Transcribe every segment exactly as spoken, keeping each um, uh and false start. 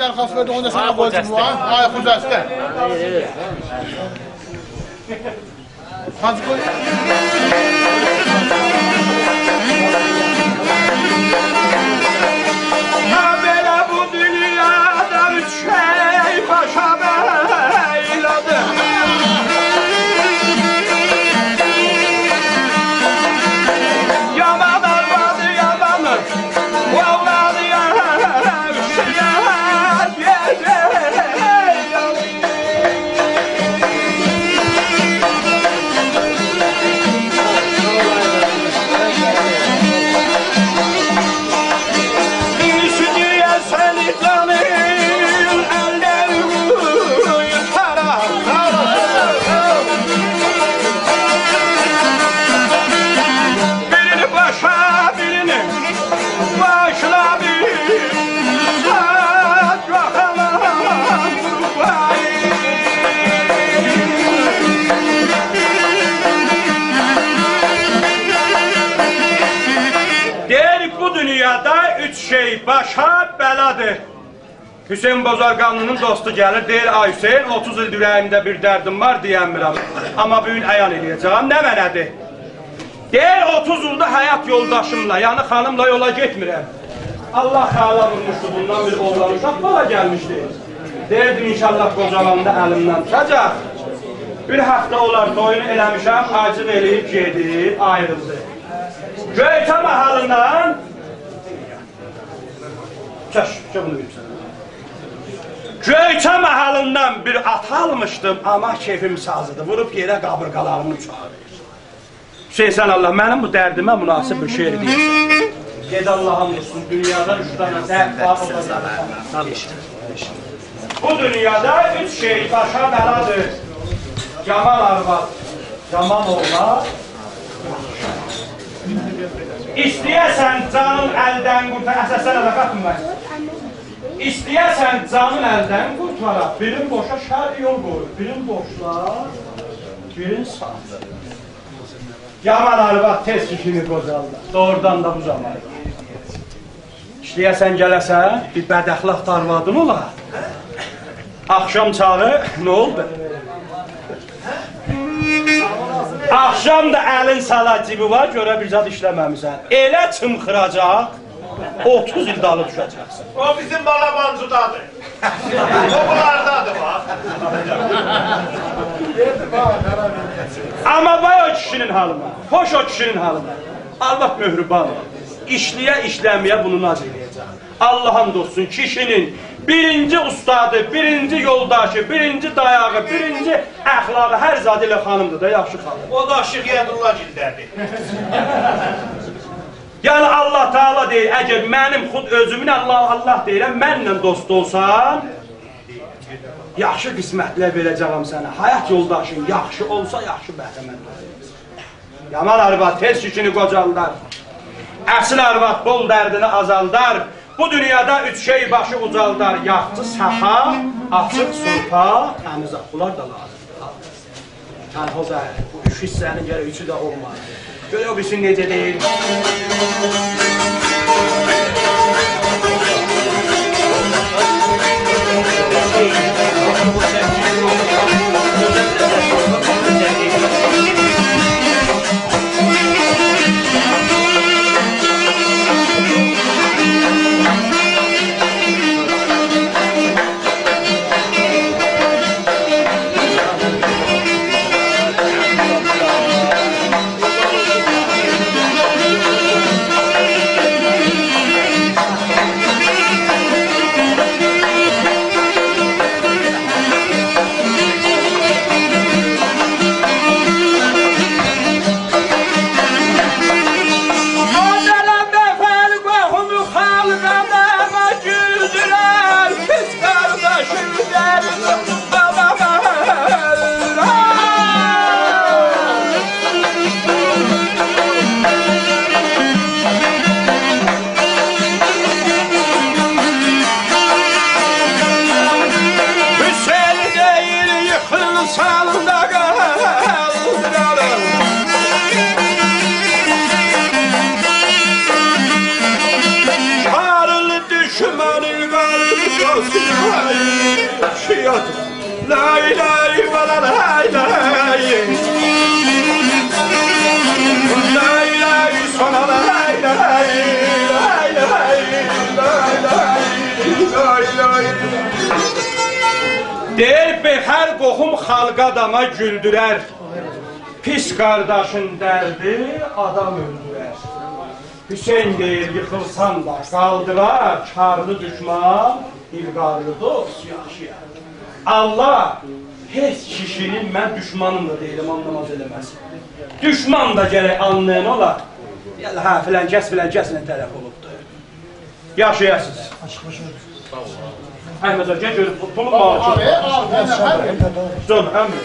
درخواست وئردی، اونو دا سنه قویدوم، ها؟ آی، خوجسته. حاجی قوی. یا بئله بو دونیادا اوچ شئی باشا بئله‌دیر. یامان آروادی، یامان اوغلانی، یا، یا، یا، یا. ایشیدیه سنی جانین الدن قورتارا. بیرینی باشا، بیرینی باشلا، بیر ساعت باخامام. دئییر، بو دونیادا اوچ شئی باشا بئله‌دیر. حسین بازارگانلی‌نین دوستو گلیر، دئییر: «آی حسین، اوتوز ایلدیر اوره‌ییمده بیر دردیم وار، دئیه‌میرم. آمما بو گون عیان ائله‌یه‌جه‌یم.» «نمنه‌دیر؟» دئییر: «اوتوز ایلدیر حیات یولداشیملا، یعنی خانیملا یولا گئتمیرم. الله تعالی وورموشدو، بوندان بیر اوغلان اوشاق بالا گلمیشدی. دئییردیم ان‌شاءالله قوجالاندا الیمدن توتاجاق. بیر هفته اولار تویونو ائله‌میشم، آجیق ائله‌ییب گئدیب، آیریلدی. گؤیچه محلیندن»، چش، چش، بونو وئریم سنه. «گؤیچه محلیندن بیر آت آلمیشدیم، آمما کئفیم سازیدی. ووروب یئره قابیرغالاریمی چالیب.» حسین، سن الله، منیم بو دردیمه مناسب بیر شعر دئییرسن. گئت، آللاها آند اولسون، دونیادا اوچ دنه درد وار، او دا درد. بو دونیادا اوچ شئی باشا بئله‌دیر. یامان آرواد، یامان اوغلان. ایسته‌یه‌سن جانین الدن قورتارا، اساساً آداقاتیم وار. ایسته‌یه‌سن جانین الدن قورتارا، بیرین بوشا شر یول قویوب، بیرین بوشلا، بیرین ساغ. یامان آرواد تئز کیشینی قوجالدار. دوغرودان دا بو زامان. ایسته‌یه‌سن گله‌سن، بیر بداخلاق دا آروادین اولا. آخشام چاغی نه اولدو؟ آخشام دا الین سالا جیبیوه، گؤره بیر زاد ایشله‌مه‌میسن. ائله چیمخیراجاق، اوتوز ایل دالی دوشه‌جکسن. او بیزیم بالابانجیدادیر. او بونلاردادیر، باخ. آمما وای او کیشینین حالینا، خوش او کیشینین حالینا. آرواد مهربان، ایشله‌یه، ایشله‌مه‌یه بونو ناز ائله‌یه‌جک. آللاها آند اولسون، کیشینین بیرینجی اوستادی، بیرینجی یولداشی، بیرینجی دایاغی، بیرینجی اخلاقی، هر زادی ائله خانیمدیر دا، یاخشی خانیم. او دا شیخ یدالله‌گیلده‌دیر. یعنی الله تعالی دئییر، اگر منیم خود اؤزومون الله، الله دئییرم، منله دوست اولسان، یاخشی قسمتلر وئره‌جه‌یم سنه. حیات یولداشین یاخشی اولسا، یاخشی بهره‌مند اولارسان. یامان آرواد تئز کیشینی قوجالدار. اصیل آرواد بول دردینی آزالدار. بو دونیادا اوچ شئی باشی اوجالدار. یاخچی ساپا، آچیق سورپا، تمیز آب. بونلار دا لازیمدیر. تنها زهر. بو اوچ حیصه‌نین گرک اوچو ده اولماز. گؤر او بیریسی نئجه دئییر. لای لای، ولا لای لای. لای لای، سونا لای لای. لای لای، لای لای، لای لای. دئییر، بهتر قوخوم خالق آداما گولدورر. پیس قارداشین دردی آدام اؤلدورر. حسین دئییر، ییخیلسان دا قالدیرار، کارلی دوشمان ایلقارلی دوست یاشایار. الله هئچ کیشینین، من دوشمانیم دا دئییرم، آنلاماز ائله‌مز. دوشمان دا گرک آنلایان اولا. یالا، هه، فلان کس، فلان کسله طرف اولوبدور. یاشایاسینیز. احمد آقا، گل گؤرک، پولون مالی چوخ. آبی، آبی، آبی. جان، امین.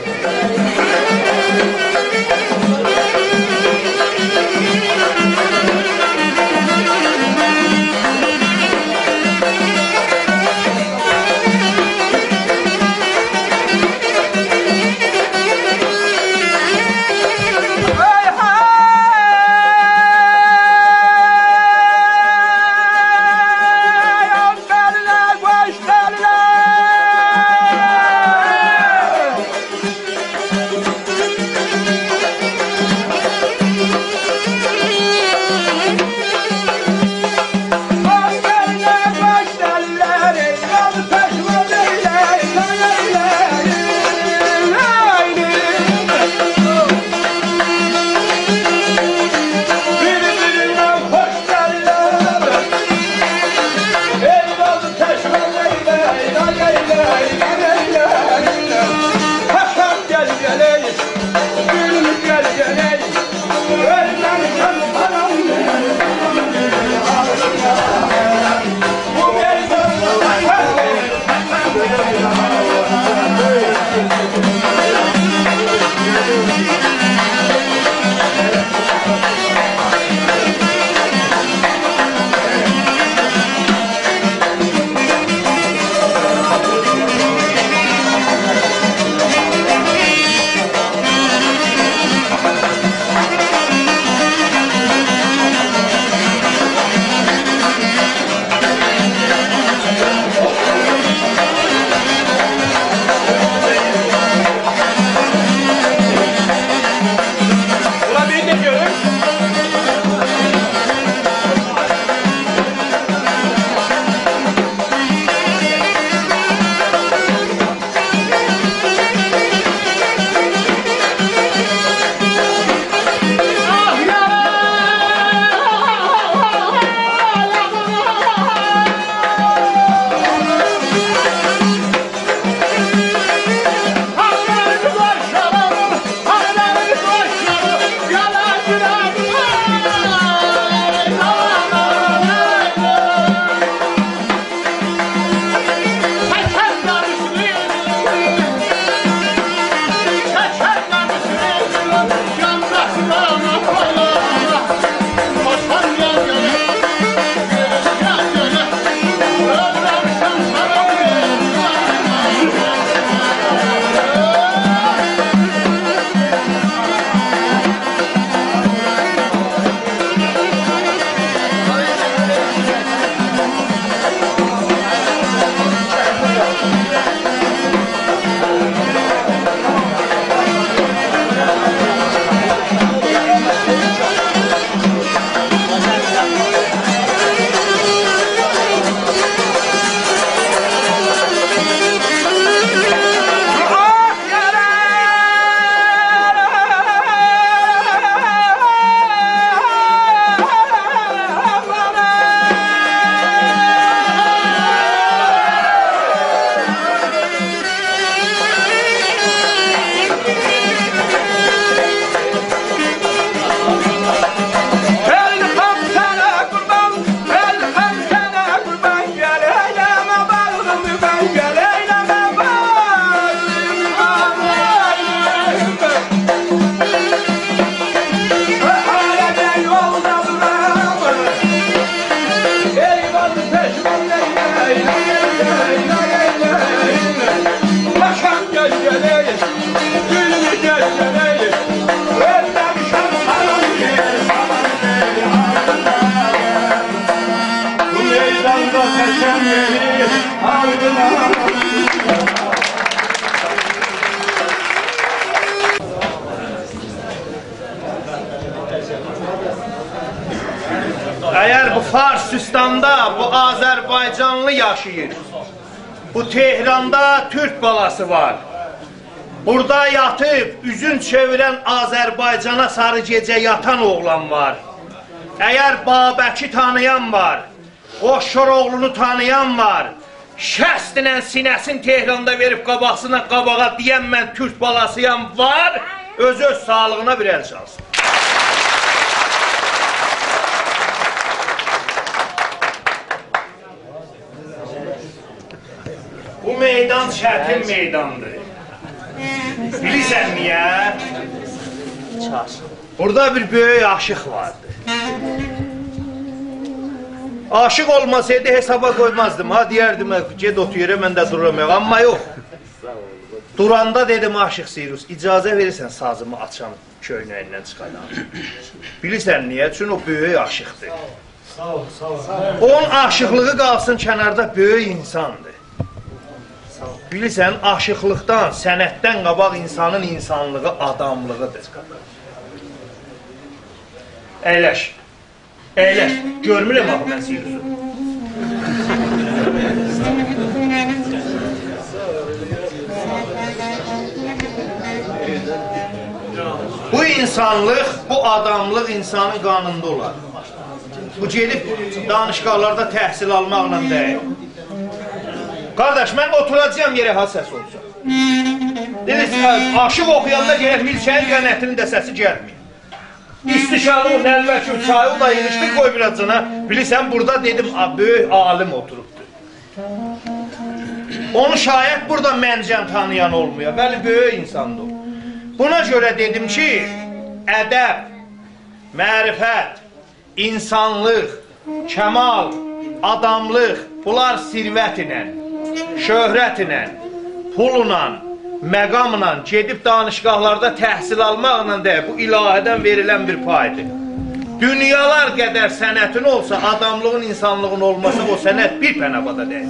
میداندا تکن وئریر آیدینا. اگر بو فارسیستاندا بو آذربایجانلی یاشاییر، بو تهراندا تورک بالاسی وار، بورادا یاتیب اوزون چئویرن آذربایجانا ساری گئجه یاتان اوغلان وار، اگر بابکی تانییان وار، خسرواوغلونو تانییان وار، شستینن سینه‌سین تهراندا وئریب قاباغسینا قاباغا دئین «من تورک بالاسییام» وار، اؤز، اؤز ساغلیغینا بیر ال چالسین. بو میدان چتین میداندیر. بیلیرسن نییه؟ بورادا بیر بؤیوک آشیق واردی. آشیق اولماسایدی، حسابا قویمازدیم ها، دئیردیم: «گئت اوتور یئره، من ده دورورام آیاغا.» آمما یوخ. دوراندا دئدیم: «آشیق سیروس، اجازه وئریرسن سازیمی آچام، کؤینه‌ییندن چیخادام؟» بیلیرسن نییه؟ چون او بؤیوک آشیقدیر. ساغ اول، ساغ اول. اونون آشیقلیغی قالسین کناردا، بؤیوک اینساندیر. بیلیرسن، آشیقلیقدان، صنعتدن قاباق اینسانین اینسانلیغی، آداملیغیدیر. اَیلش. اَیلش. گؤرمورم آخی من سیروسو. بو اینسانلیق، بو آداملیق اینسانین قانیندا اولار. بو گئدیب دانشگاهلاردا تحصیل آلماقلا دئییل. قارداش، من اوتوراجاغام یئره، ها سس اولسون. دئدی: «آشیق اوخویاندا گرک میلچه‌یین قناتینین دا سسی گلمه‌یه.» ایستی شالوغ، نلوه، کول، چایوغ دا ییغیشدیر، قوی بیر آز جانا. بیلیرسن، بورادا دئدیم، آ، بؤیوک عالیم اوتوروبدور. اونو شاید بورادا منجم تانییان اولمویا، ولی بؤیوک اینساندیر او. بونا گؤره دئدیم کی، ادب، معرفت، اینسانلیق، کمال، آداملیق، بونلار ثروت ایله، شهرت ایله، پوللا، مقاملا، گئدیب دانشگاهلاردا تحصیل آلماقلا دئییل، بو الهیدن وئریلن بیر پایدیر. دونیالار قدر صنعتین اولسا، آداملیغین، اینسانلیغین اولماسا، او صنعت بیر پناه بادا دئییل.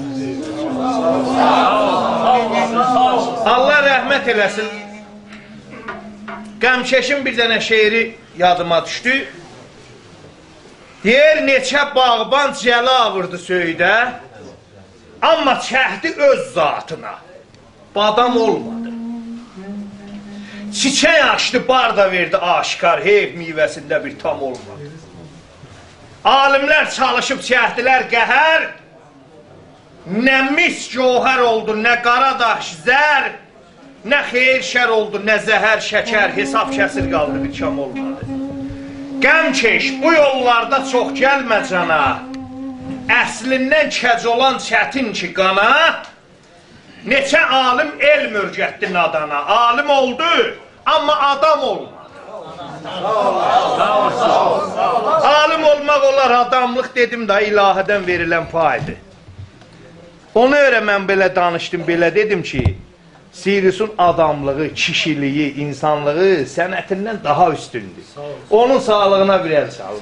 الله رحمت ائله‌سین. غمکشین بیر دنه شعری یادیما دوشدو. دئییر: نئچه باغبان جلو ووردو سؤیوده، آمما چکدی اؤز ذاتینا، بادام اولمادی. چیچک آچدی، بار دا وئردی آشکار، حیف میوه‌سینده بیر تام اولمادی. عالیملر چالیشیب چکدیلر قهر، نه مس گوهر اولدو، نه قاراداش زر، نه خیر شر اولدو، نه زهر شکر، حساب کسیل قالدی، بیر کام اولمادی. غمکش، بو یوللاردا چوخ گلمه جانا، اصلیندن کج اولان چتین کی قانا، نئچه عالیم علم اؤرگتدی نادانا، عالیم اولدو، آمما آدام اولمادی. عالیم اولماق اولار، آداملیق دئدیم ده، الهیدن وئریلن پایدیر. اونا گؤره من بئله دانیشدیم، بئله دئدیم کی، سیروسون آداملیغی، کیشیلیگی، اینسانلیغی صنعتیندن داها اوستوندور. ساغ اول. اونون ساغلیغینا بیر ال چالین.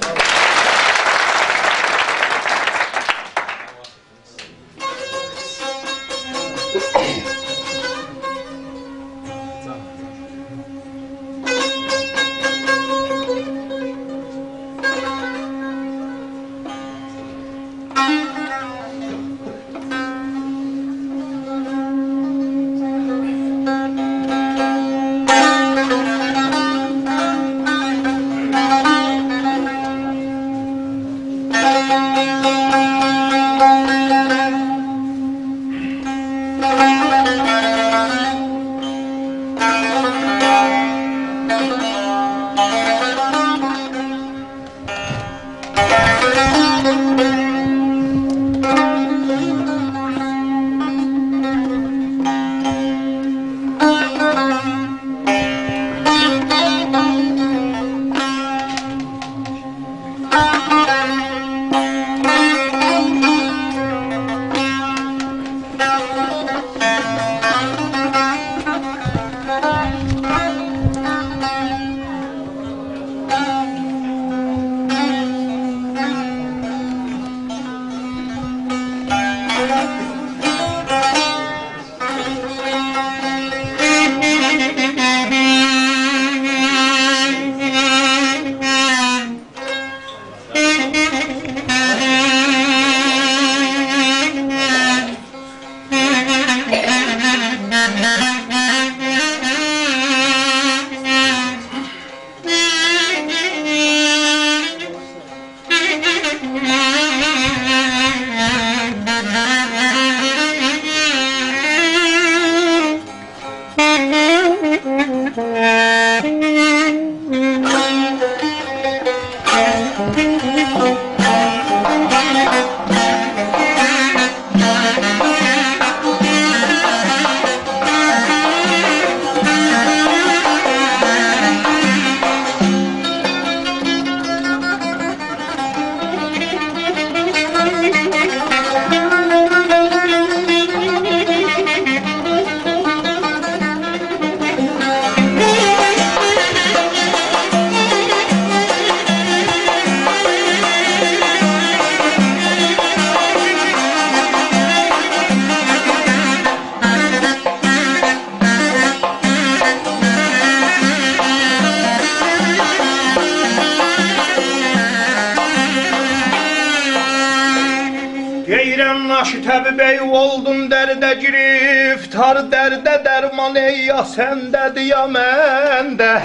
دئییرم ناشی طبیب ای، اولدوم درده گرفتار، درده درمان ای یا سنده‌دیر، یا منده.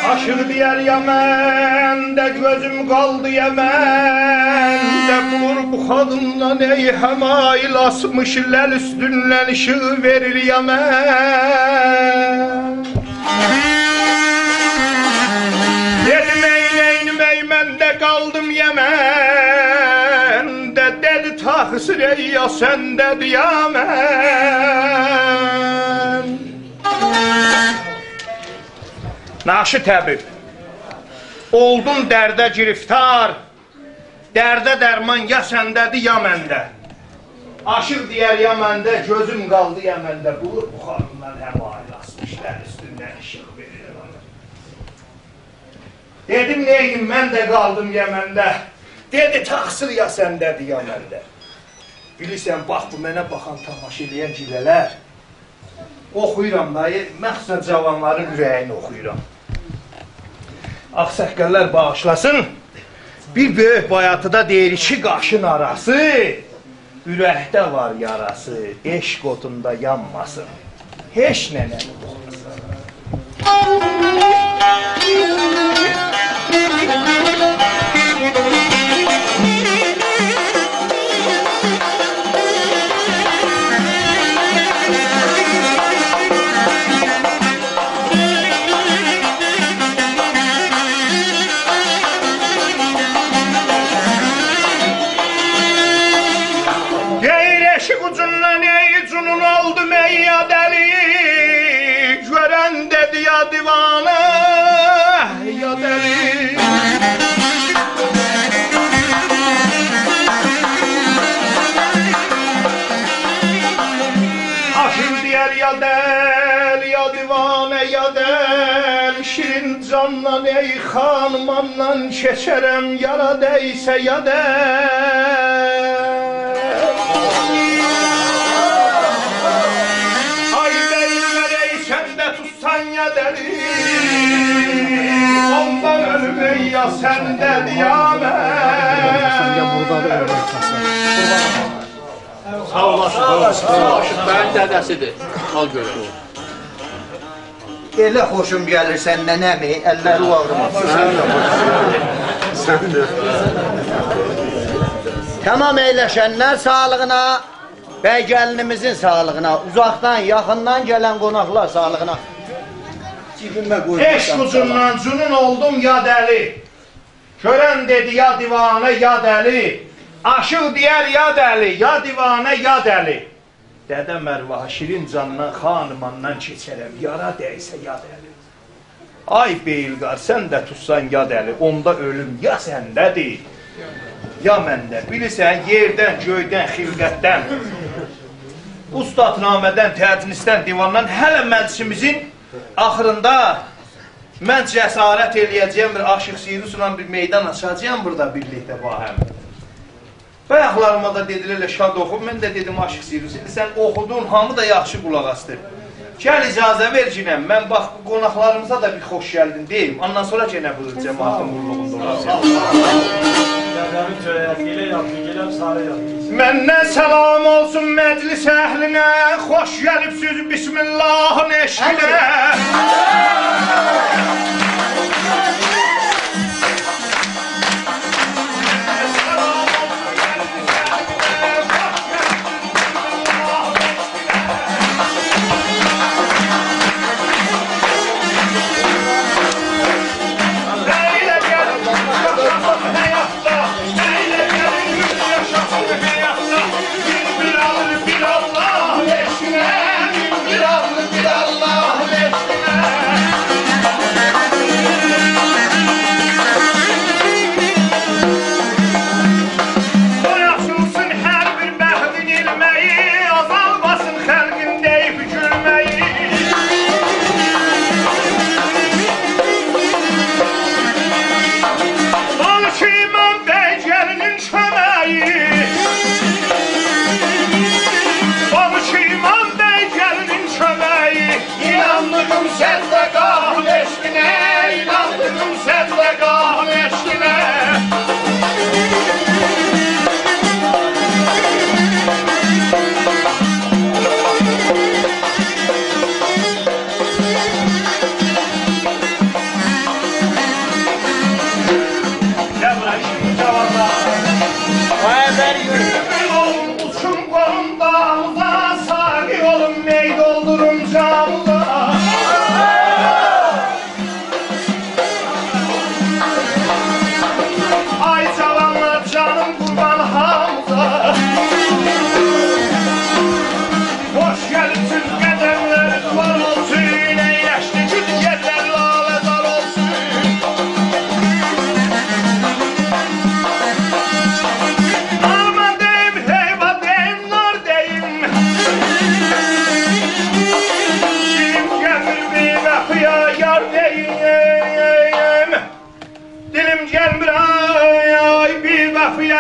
عاشیق دئیر یا منده، گؤزوم قالدی یا منده، بولور بخاریندان ای حمایل آسمیش، لعل اوستوندن ایشیق وئریر یا منده. دئدیم ای نئینیم ای، منده قالدیم یا منده، دئدی تقصیر ای یا سنده‌دیر یا من. ناشی طبیب، اولدوم درده گرفتار، درده درمان یا سنده‌دیر، یا منده. عاشیق دئیر یا منده، گؤزوم قالدی یا منده، بولور بخاریندان حمایل آسمیش، لعل اوستوندن ایشیق وئریر. دئدیم نئینیم، منده قالدیم یا منده. دئدی تقصیر یا سنده‌دیر یا منده. بیلیرسن، باخ، بو منه باخان، تماشا ائله‌ین گیله‌لر. اوخویورام دایی، مخصوصاً جاوانلارین اوره‌یینی اوخویورام. آغ‌ساققاللار باغیشلاسین. بیر بؤیوک بایاتیدا دئییر: «ایکی قاشین آراسی، اورکده وار یاراسی، عشق اودوندا یانماسین هئچ نه‌نه.» دئییر عشق اوجوندان ای جنون اولدوم ای یا دلی، گؤرن دئدی یا دیوانه، یا دلی. عاشیق دئیر یا دلی، یا دیوانه، یا دلی، شیرین جاندان ای خانیم، آندان کئچرم، یارا دَیسه یا دَیسه. آی دئییرلر ای سنده توتسان یا دلی، اوندا اؤلوم ای یا سنده‌دیر یا من. ساغ اولاسین، ساغ اولاسین. آشیق بیین دده‌سیدیر. آل گؤرک. ائله خوشوم گلیر سندن، عمی، اللری آغریماسین. سن ده. تمام اَیلشنلر ساغلیغینا، بی گلینیمیزین ساغلیغینا، اوزاقدان، یاخیندان گلن قوناقلار ساغلیغینا. جیبیمه قویماسان. عشق اوجوندان جنون اولدوم یا دلی. گؤرن دئدی یا دیوانه، یا دلی. عاشیق دئیر یا دلی، یا دیوانه، یا دلی. دده مرواحا شیرین جاندان، خانیم، آندان کئچرم، یارا دَیسه یا دلی. آی بیلقار، سن ده توتسان یا دلی، اوندا اؤلوم یا سنده‌دیر، یا منده. بیلیرسن، یئردن، گؤیدن، خلقتدن، اوستادنامه‌دن، تدریسدن، دیواندان، هله مجلسیمیزین آخیریندا من جسارت ائله‌یه‌جه‌یم، بیر عاشیق سیروسلا بیر میدان آچاجاغام بورادا بیرلیکده باهم. بایاقلاریما دا دئدیلر، ائله شاد اوخو. من ده دئدیم، عاشیق سیروس، ایندی سن اوخودون، هامی دا یاخشی قولاق آسدی. گل، اجازه وئر گینه، من باخ، بو قوناقلاریمیزا دا بیر خوش گلدین دئییم. اوندان سونرا گئنه بو جماعتین قوللوغوندا اولاجاغام. دده‌مین چؤره‌یی ائله یاخشی، گئدم ساری یاخشی. مندن سلام اولسون مجلس اهلینه، خوش گلیبسیز بسم‌اللهین عشقینه.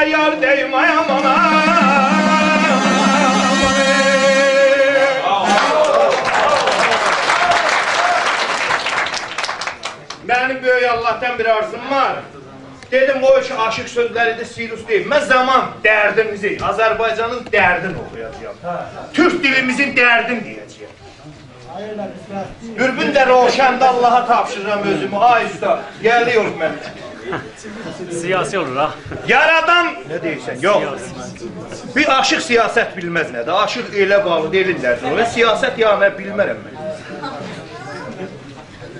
یار دئیمه‌یم اونا. منیم بؤیوک آللاهدان بیر آرزوم وار. دئدیم، او ایکی عاشیق سؤزلری ده سیروس دئییل. من زامان دردیمیزی، آذربایجانین دردینی اوخویاجاغام. تورک دیلیمیزین دردینی دئیه‌جه‌یم. دوربین ده روشنده، آللاها تاپشیریرام اؤزومو. آی اوستا، گلیریک من. سیاسی اولور ها. یارادان، نه دئییرسن؟ یوخ. بیر عاشیق سیاست بیلمز نه‌دیر. عاشیق ائله باغلیدیر، ائلین دردینه. او سیاست یا نه بیلمرم من.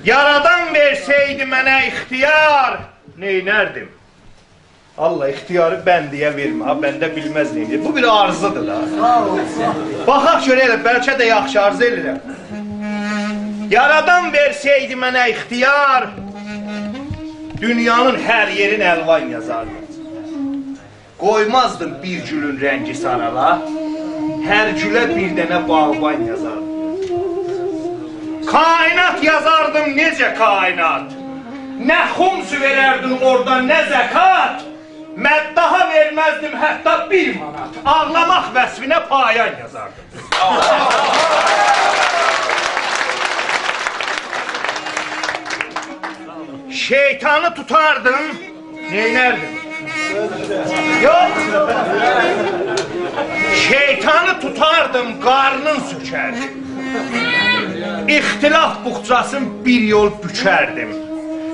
یارادان وئرسه‌یدی منه اختیار، نئینردیم؟ آللاه، اختیاری بنده‌یه وئرمه ها، بنده بیلمز نئینییم. بو بیر آرزودور دا. باخاق گؤرک ائله، بلکه ده یاخشی، آرزو ائدیرم. یارادان وئرسه‌یدی منه اختیار، دونیانین هر یئرین الوان یازاردیم. قویمازدیم بیر گولون رنگی سارالا، هر گوله بیر دنه باغبان یازاردیم. کائنات یازاردیم، نئجه کائنات؟ نه خمس وئرردین اورادان، نه زکات. مداحا وئرمزدیم حتی بیر مانات. آغلاماق وصفینه پایان یازاردیم. شیطانی توتاردیم، نئینردیم؟ یوخ. شیطانی توتاردیم، قارنین سؤکردیم. اختلاف بوخچاسین بیر یول بوکردیم.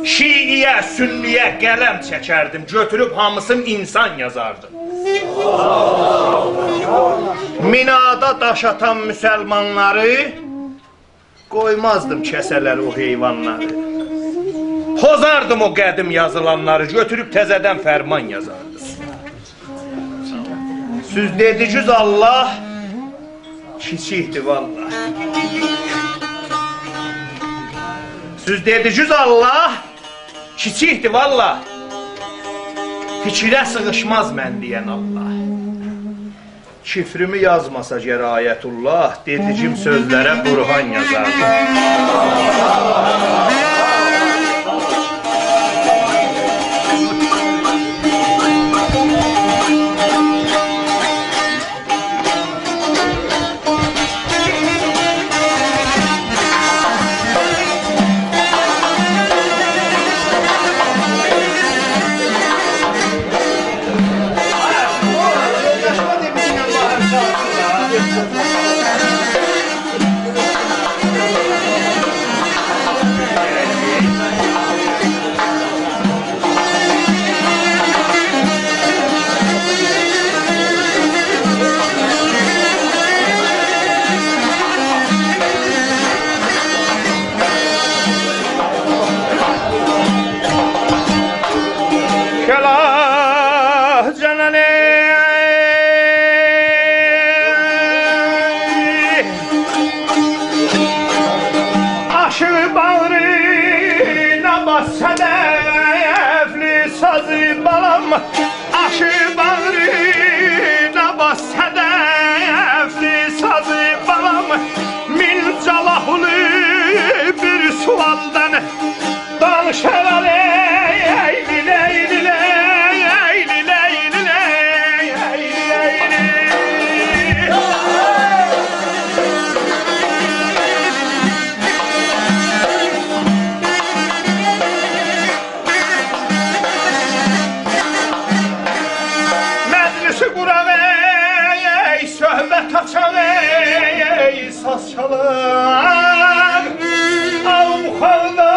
شیعه‌یه، سنی‌یه قلم چکردیم. گؤتوروب هامیسین انسان یازاردیم. مینادا داش آتان مسلمانلاری قویمازدیم کسه‌لر او حیوانلاری. پوزاردیم او قدیم یازیلانلاری، گؤتوروب تزه‌دن فرمان یازاردیم. سیز دئدیگیز آللاه کیچیکدیر والله. سیز دئدیگیز آللاه کیچیکدیر والله. فیکره سیغیشماز من دئین آللاه. کفریمی یازماسا گر آیت‌الله، دئدیگیم سؤزلره قرآن یازاردیم. گل آه جانان ای. عاشیق باغرینا باس صدفلی سازی بالام. عاشیق باغرینا باس صدفلی سازی بالام. مین جالاخلی بیر سؤالدان دانیشار، لیلی، لیلی، لیلی، لیلی، لیلی، لیلی. مجلسی قوراق، ای، صحبت آچاق، ای، ساز چالاق. آغ بوخاغدا،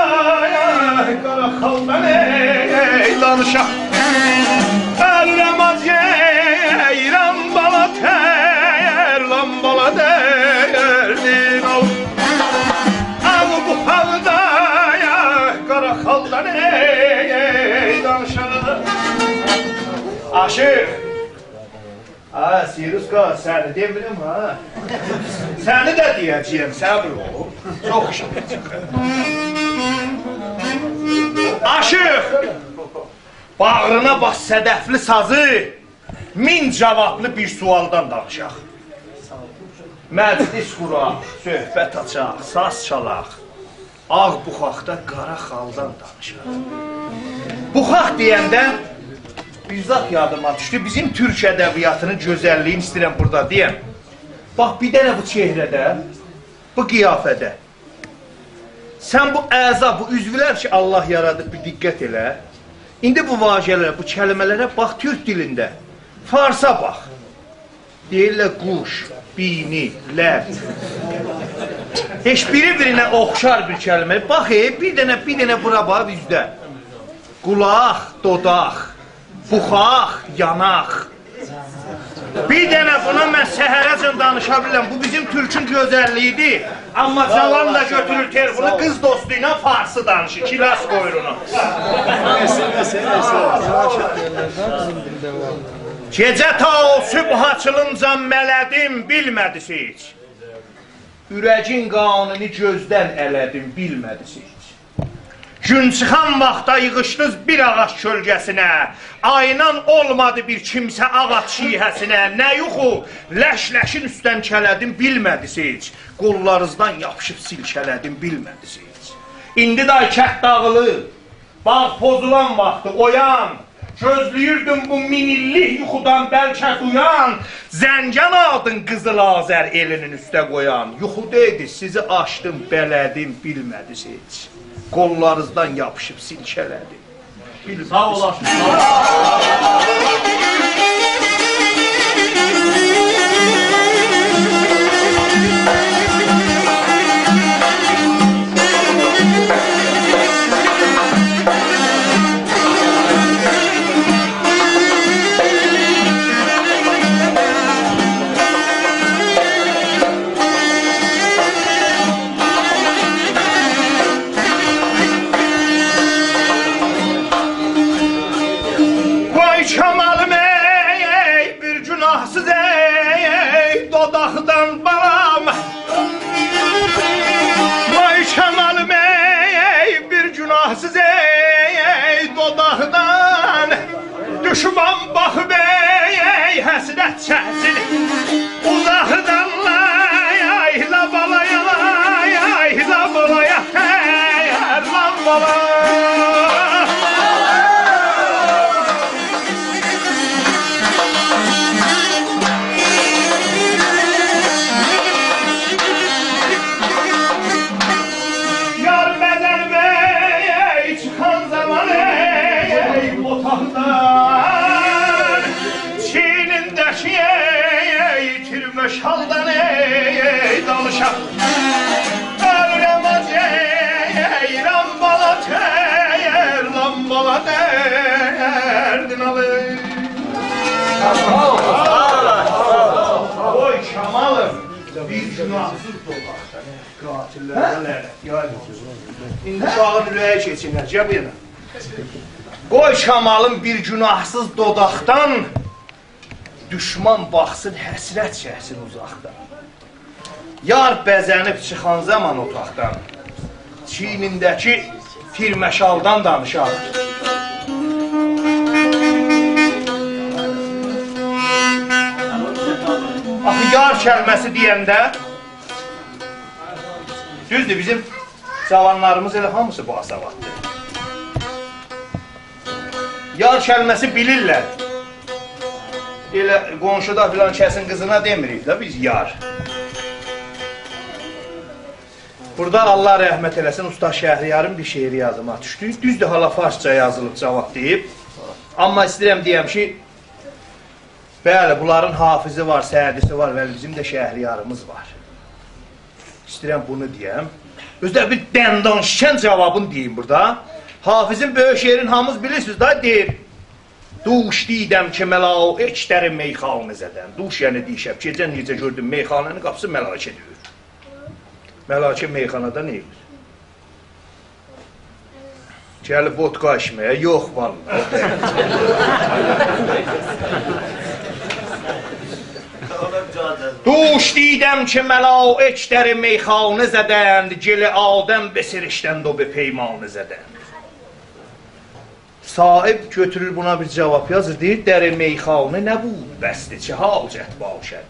قارا خالدان، ای، دانیشاق. اؤلورم آج، ای، لامبالا تر، لامبالا تر، دین آل. آغ بوخاغدا، قارا خالدان، ای، دانیشاق. عاشیق. ها، سیروس قاز، سنی دئمیرم ها. سنی ده دئیه‌جه‌یم، صبر اول. چوخ ایشیم. عاشیق! باغرینا باس صدفلی سازی، مین جاوابلی بیر سؤالدان دانیشاق. مجلس قوراق، صحبت آچاق، ساز چالاق. آغ بوخاقدا قارا خالدان دانیشاق. بوخاق دئینده بیر زاد یادیما دوشدو. بیزیم تورک ادبیاتینین گؤزللیگینی ایسته‌ییرم بورادا دئیم. باخ، بیر دنه بو چهره‌ده، بو قیافه‌ده. سن بو اعضا، بو عضولر کی، الله یارادیب، بیر دقت ائله. ایندی بو واژه‌لره، بو کلمه‌لره باخ تورک دیلینده. فارسا باخ. دئییرلر قوش، بینی، لب. هئچ بیری بیرینه اوخشار بیر کلمه. باخ، ائ، بیر دنه، بیر دنه بورا باخ، اوزده. قولاق، دوداق، بوخاق، یاناق. بیر دنه بونا من سحره‌جن دانیشا بیلیرم. بو بیزیم تورکون گؤزللیگیدیر. آمما جاوان دا گؤتورور تلفونو، قیز دوستو ایله فارسی دانیشیر. کلاس قویور اونا. گئجه تا صبح آچیلینجا مله‌دیم، بیلمه‌دیز هئچ. اوره‌یین قانینی گؤزدن اله‌دیم، بیلمه‌دیز هئچ. گون چیخان واختدا ییغیشدینیز بیر آغاج کؤلگه‌سینه، آیینان اولمادی بیر کیمسه آغاج شیهه‌سینه. نه یوخو، لش-لشین اوستدن کله‌دیم، بیلمه‌دیز هئچ. قوللارینیزدان یاپیشیب سیلکه‌له‌دیم، بیلمه‌دیز هئچ. ایندی دای کت داغیلیر، باغ پوزولان واختی اویان. گؤزله‌ییردیم بو مین ایللیک یوخودان بلکه دویان. زنگان آدین قیزیل آذر ائلینین اوسته قویان. یوخودا ایدی، سیزی آچدیم، بله‌دیم، بیلمه‌دیز هئچ. قوللارینیزدان یاپیشیب سیلکه‌له‌دیم. بیلمه‌دیز. ساغ اولاسین. قوی کامالیم، ای، بیر گوناهسیز، ای، دوداقدان بالام. قوی کامالیم، ای، بیر گوناهسیز، ای، دوداقدان. دوشمان باخیب، ای، حسرت چکسین اوزاقدان، لای، آی، لابالای، لای، آی، لابالای، آی، لابالا. یار بزنیب، ای، چیخان زامان، ای، اوتاقدان، چیینینده‌کی، ای، تیرمش حالدان، ای، دانیشا. اؤلورم آج، ای، لامبالا تر، لامبالا دردین آلیر. قوی کامالیم، بیر گوناهسیز دوداقدان. قاتیللره لعنت، یای اولسون. ایندی اوشاغین اوره‌یی کئچینر، گل بو یانا. قوی کامالیم بیر گوناهسیز دوداقدان، دوشمان باخسین، حسرت چکسین اوزاقدان. یار بزنیب چیخان زامان اوتاقدان، چیینینده‌کی تیرمش حالدان دانیشار. آخی یار کلمه‌سی دئینده، دوزدور، بیزیم جاوانلاریمیز ائله هامیسی باسواددیر. یار کلمه‌سی بیلیرلر. ائله قونشودا فلان کسین قیزینا دئمیریک ده بیز یار. بورادا الله رحمت ائله‌سین، اوستاد شهریارین بیر شعری یادیما دوشدو. دوزدور، حالا فارسجا یازیلیب، جاواب دئییب. آمما ایسته‌ییرم دئیم کی، بلی، بونلارین حافظی وار، سعدی‌سی وار، بلی، بیزیم ده شهریاریمیز وار. ایسته‌ییرم بونو دئیم. اؤزو ده بیر دندان‌شکن جاوابینی دئییم بورادا. حافظین بؤیوک شعرینی هامینیز بیلیرسینیز دا، دئییر: «دوش دیدم که ملائک در میخانه زدند.» دوش، یعنی دیشب، گئجه نئجه گؤردوم میخانه‌نین قاپیسی ملائکه دؤیور. ملائکه میخانادا نه ائدیر؟ گلیب ودکا ایچمه‌یه؟ یوخ، والله. «دوش دیدم که ملائک در میخانه زدند، گل آدم بسرشتند و به پیمانه زدند.» صائب گؤتورور بونا بیر جاواب یازیر، دئییر: «در میخانه نبود بسته، چه حاجت باشد؟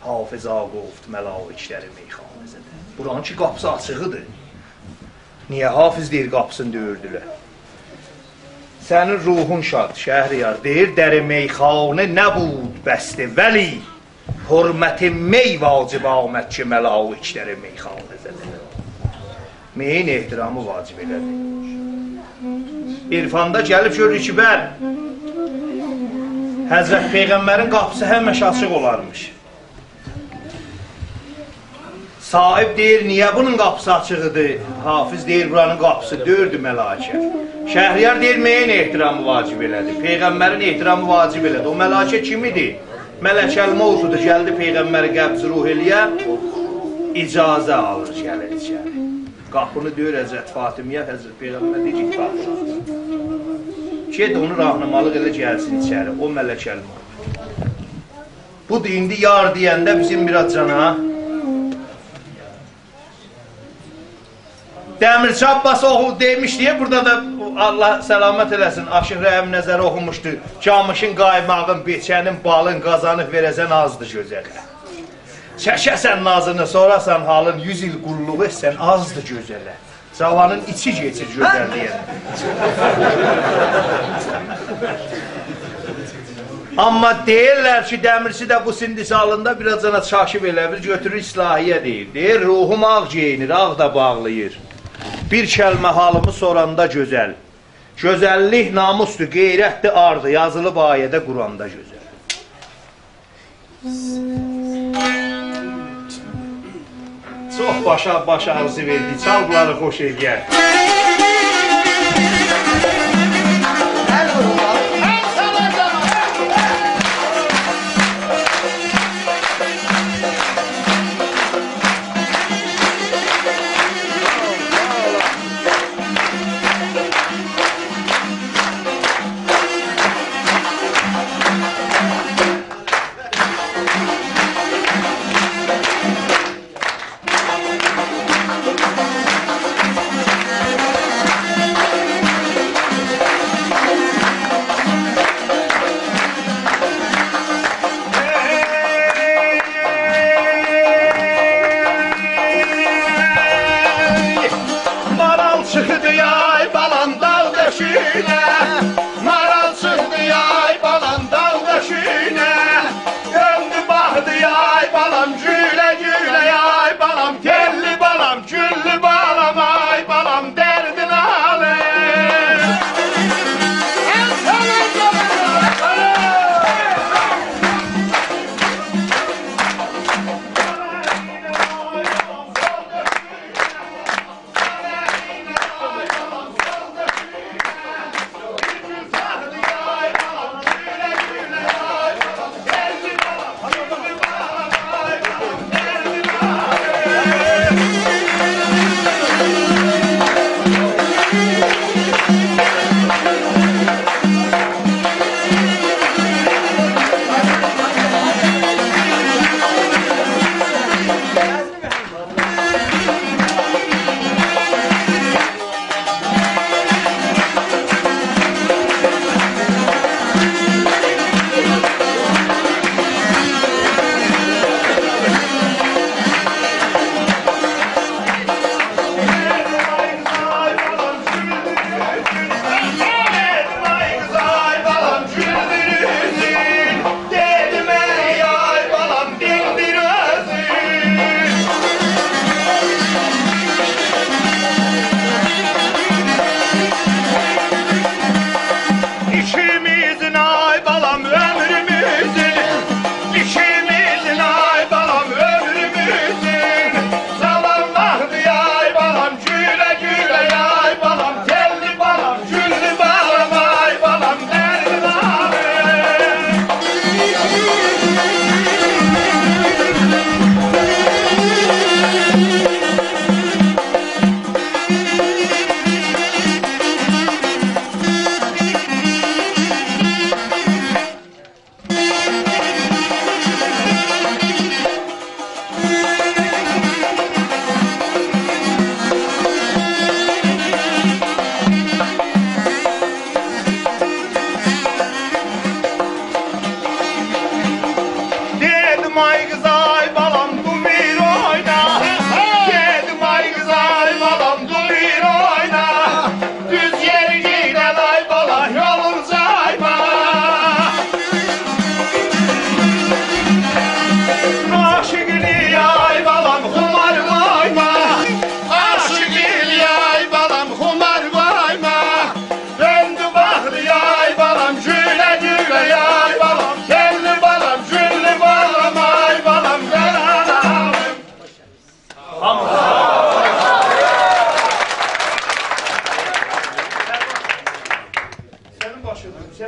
حافظا گفت ملائک در میخانه زدند.» بورانین کی قاپیسی آچیق ایدی. نییه حافظ دئییر قاپیسینی دؤیوردولر؟ سنین روحون شاد، شهریار. دئییر: «در میخانه نبود بسته، ولی حرمت می واجب آمد که ملائک در میخانه زدند.» میین احترامی واجب ائله‌دی. عرفاندا گلیب گؤرور کی، بلی، حضرت پیغمبرین قاپیسی همیشه آچیق اولارمیش. صاحب دئییر: «نییه بونون قاپیسی آچیق ایدی؟» حافظ دئییر: «بورانین قاپیسی دؤیوردو ملائکه.» شهریار دئییر: «میین احترامی واجب ائله‌دی، پیغمبرین احترامی واجب ائله‌دی.» او ملائکه کیم ایدی؟ ملک الموت ایدی، گلدی پیغمبری قبض روح ائله‌یه، اجازه آلیر، گلیر ایچری. قاپینی دؤیور حضرت فاطمه‌یه، حضرت پیغمبر دئییر: «گئت قاپینی آچ. گئت اونو راهنمالیق ائله، گلسین ایچری.» او ملک الموت. بودور ایندی یار دئینده بیزیم بیر آز جانا. دمیرچی عباس اوغلو دئمیشدی، بورادا دا الله سلامت ائله‌سین، عاشیق رحیم نظری اوخوموشدو: «کامیشین قایماغین، بیچه‌نین بالین، قازانیب وئره‌سن آزدیر گؤزله. چکه‌سن نازینی، سوراسان حالین، یوز ایل قوللوق ائتسن آزدیر گؤزله.» جاوانین ایچی کئچیر گؤزل دئینده. آمما دئییرلر کی، دمیرچی ده بو سن و سالیندا بیر آز جانا چاشیب ائله بیل، گؤتورور اصلاحیه دئییر. دئییر: «روحوم آغ گئیینیر، آغ دا باغلاییر. بیر کلمه حالیمی سوراندا گؤزل. گؤزللیک ناموسدور، غیرتدیر، عاردیر، یازیلیب آیه‌ده، قرآندا گؤزل.» چوخ باشا، باش آغریسی وئردی. چال بونلاری خوش ائله‌یک.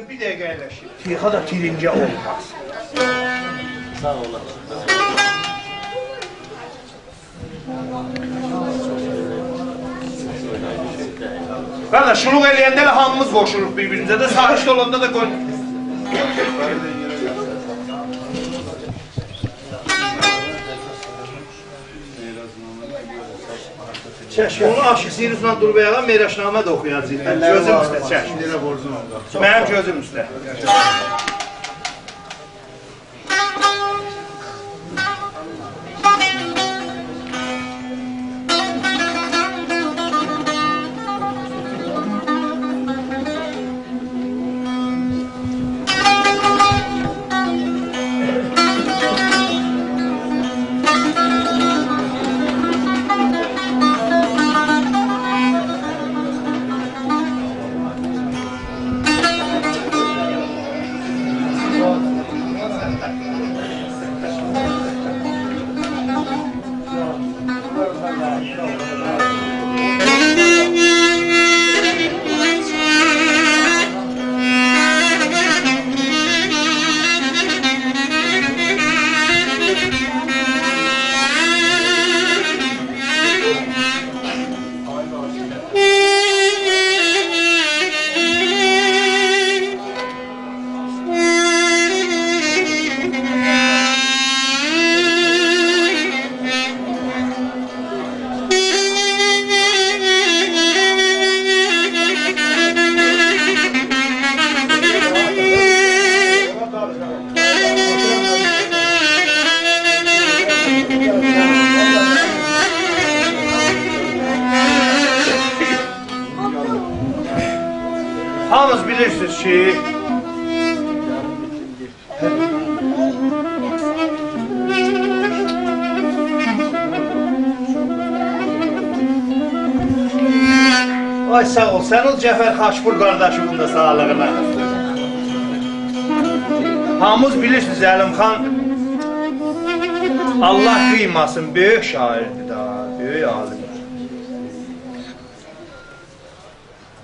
بیر دقیقه ایلشیر. تیخا دا تیرینجه اولماز. ساغ اولاسین. قارداش، شولوق ائله‌ینده ائله هامیمیز قوشولوروق بیر-بیریمیزه ده، ساغیش اولاندا دا قوی. چشم، اونو آشیق سیروسلا دوروب آیاغا معراج‌نامه ده اوخویاجاغیق. گؤزوم اوسته، چشم. منیم گؤزوم اوسته. هامینیز بیلیرسینیز کی، آی، ساغ اول. سن اول، جعفر خاک‌پور قارداشیمین دا ساغلیغینا. هامینیز بیلیرسینیز، زلیمخان، الله قییماسین، بؤیوک شاعیردیر دا، بؤیوک عالیمدیر.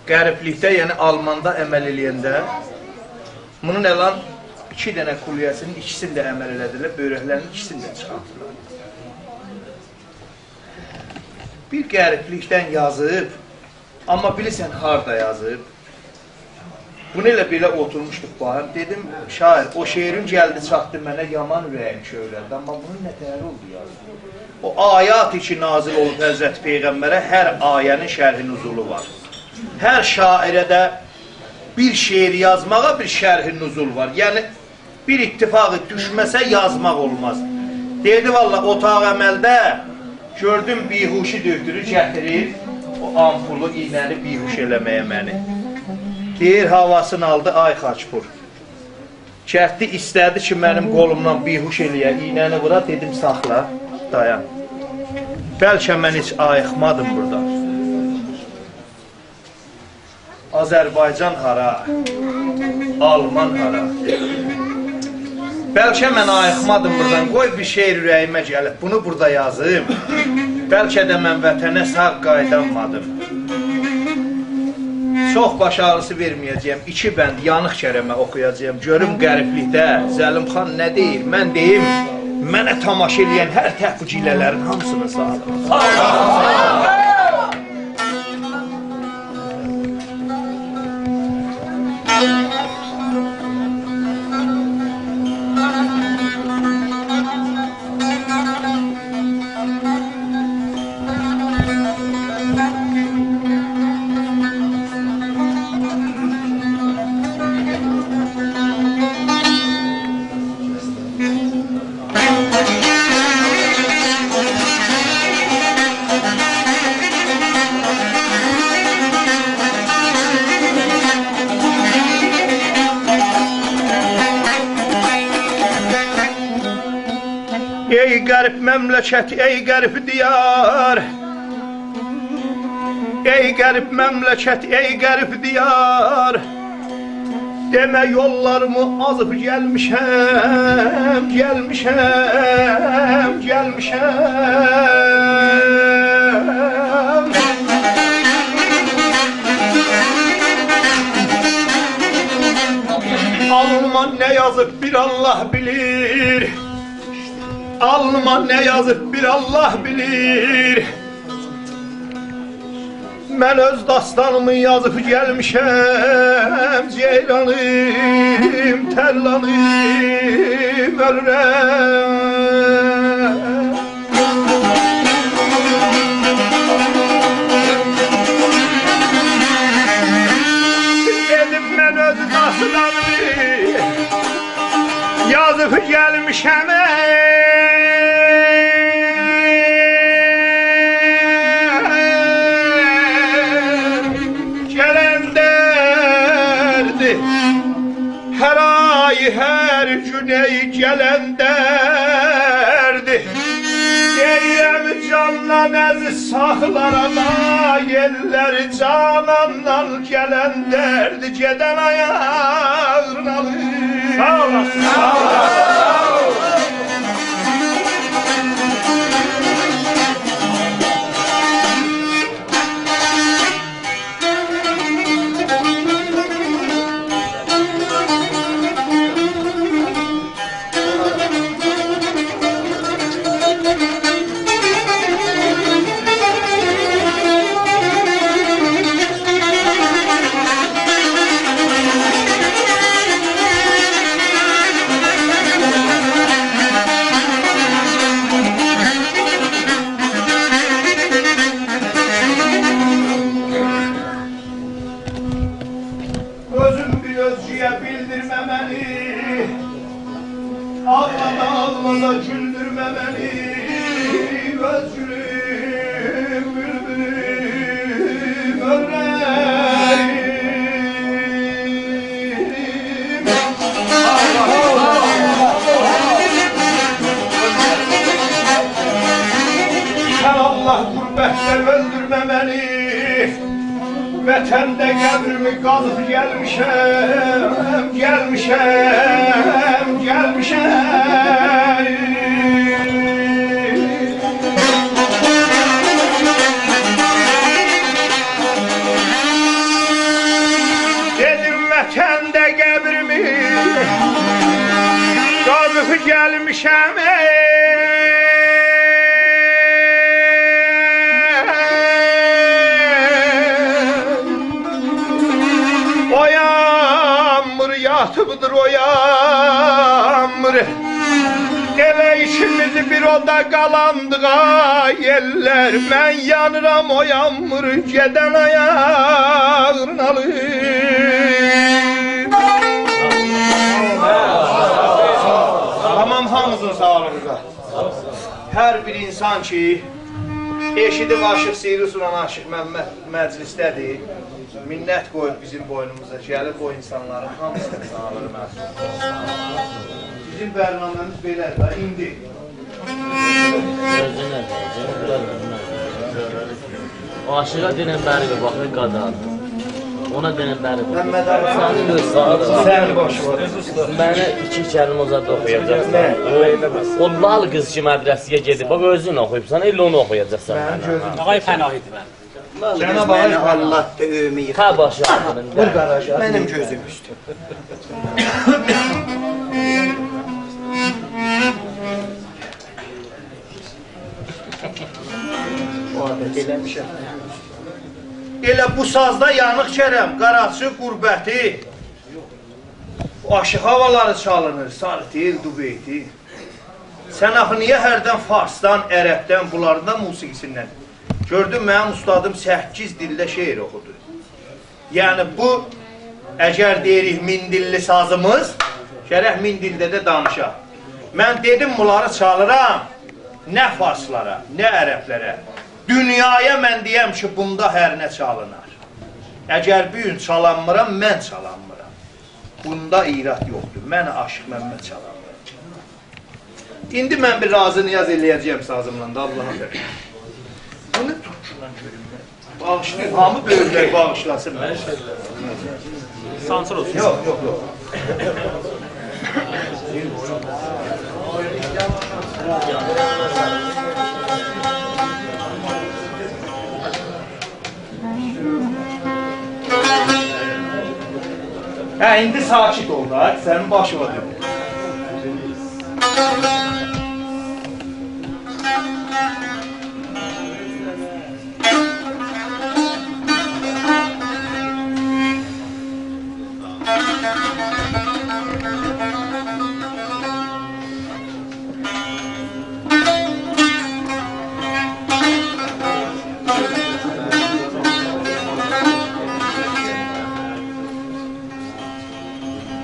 غریبلیکده، یعنی آلماندا عمل ائله‌ینده، بونون الان ایکی دنه کلیه‌سینین ایکیسینی ده عمل ائله‌دیلر، بؤیرکلرینین ایکیسینی ده چیخارتدیلار. بیر غریبلیکدن یازیب، آمما بیلیرسن هاردا یازیب؟ بونو ائله بئله اوتورموشدوق باهم. دئدیم: «شاعیر، او شعرین گلدی چاتدی منه، یامان اوره‌ییم کؤورلدی، آمما بونون نه دهری اولدو یازدی؟» او آیاتی کی نازل اولوب حضرت پیغمبره، هر آیه‌نین شرح نزولو وار. هر شاعیره ده بیر شعر یازماغا بیر شرح نزول وار. یعنی، بیر اتفاق دوشمه‌سه یازماق اولماز. دئدی: «والله، اتاق عملده گؤردوم بیهوشی دؤکتورو گتیریر او آمپولو، ایینه‌نی بیهوش ائله‌مه‌یه منی.» دئییر، هاواسینی آلدی، آی خاک‌پور. کتدی ایسته‌دی کی منیم قولومدان بیهوش ائله‌یه، ایینه‌نی وورا، دئدیم: «ساخلا، دایان. بلکه من هئچ آییقمادیم بوردان.» آذربایجان هارا؟ آلمان هارا؟ بلکه من آییقمادیم بوردان، قوی بیر شعر اوره‌ییمه گلیب، بونو بوردا یازیم. بلکه ده من وطنه ساغ قاییدانمادیم. چوخ باش آغریسی وئرمه‌یه‌جه‌یم، ایکی بند یانیق کرمه اوخویاجاغام. گؤروم غریبلیکده زلیمخان نه دئییر، من دئییم، منه تاماشا ائله‌ین هر تک بو گیله‌لرین هامیسینا ساغ اولون. ای غریب مملکت، ای غریب دیار، ای غریب مملکت، ای غریب دیار، دئمه یوللاریمی آزیب گلمیشم، گلمیشم، گلمیشم. نه یازیب بیر الله بیلیر، آلنیما نه یازیب بیر الله بیلیر. من اؤز داستانیمی یازیب گلمیشم، جیرانیم، ترلانیم، اؤررم. دئدیم من اؤز داستانیمی یازیب گلمیشم. گلن دردی، هر آی، هر گون ای گلن دردی. دئییرم جاندان عزیز ساغلارا دا، یئللر جاناندان گلن دردی، گئدن آیاغین آلیر. ساغ اولاسین، ساغ اولاسین. اؤزون بیر اؤزگه‌یه بیلدیرمه منی، آغلادا، آغلادا گولدورمه منی، اؤزگورم، بولبولوم، اؤررم. سن الله غربتده اؤلدورمه منی، وطنده قبریمی قازیب گلمیشم، گلمیشم، گلمیشم. دئدیم وطنده قبریمی قازیب گلمیشم. اویانمیر، یاتیبدیر، اویانمیر. ائله ایکیمیز بیر اودا قالاندیغا یئللر. من یانیرام، اویانمیر، گئدن آیاغین آلیر. تامام، هامینیزین ساغلیغینا. هر بیر اینسان کی، ائشیدیب عاشیق سیروسلا عاشیق ممد مجلسده‌دیر، منت قویوب بیزیم بوینوموزا گلیب، او اینسانلارین هامیسینا ساغلیغینا. بیزیم برنامه‌میز بئله‌دیر دا، ایندی. اؤزونه، اؤزونه، بورادا اؤزونه. عاشیقا دئنن بری بیر باخ، قادان. اونا دئنن بری بیر باخ. ممد آقا. سنین اؤز ساغلیغین. سنین باشینا. منه ایکی کلمه اوزاتدا اوخویاجاقسان. نه؟ او، او لال قیز کی مدرسه‌یه گئدیب، باخ، اؤزون اوخویوبسان، ائله اونو اوخویاجاقسان منه. منیم گؤزوم. آقای پناهی‌دی، من. جناب آقای، منی آللاه دا ائویمی ییخدی. هه، باشی آغریر. وور قاراجا. منیم گؤزوم اوسته. او عادت ائله‌میشم. ائله بو سازدا یانیق کرم، قاراچی، غربتی، او عاشیق هاوالاری چالینیر، ساری تئل، دوبئیتی. سن آخی نییه هردن فارسدان، عربدن، بونلارین دا موسیقی‌سیندن؟ گؤردوم، منیم اوستادیم سککیز دیلده شعر اوخودو. یعنی بو، اگر دئییریک مین دیللی سازیمیز، گرک مین دیلده ده دانیشا. من دئدیم، بونلاری چالیرام، نه فارسلارا، نه عربلره. دونیایا من دئیم کی، بوندا هر نه چالینار. اگر بو گون چالانمیرام، من چالانمیرام. بوندا ایراد یوخدور. من عاشیق ممد چالانمیرام. ایندی من بیر راضی نیاز ائله‌یه‌جه‌یم سازیملا دا، آللاها وئرر. بو نه تورکودان گؤروم من؟ باغیشلایین، هامی بؤیوکلر باغیشلاسین منه. سانسور اولسون. یوخ، یوخ، یوخ. هه، ایندی ساکت اول دا، سنین باشیوا دؤنوم.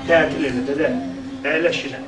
تعطیل ائله، دده. اَیلش یئنه.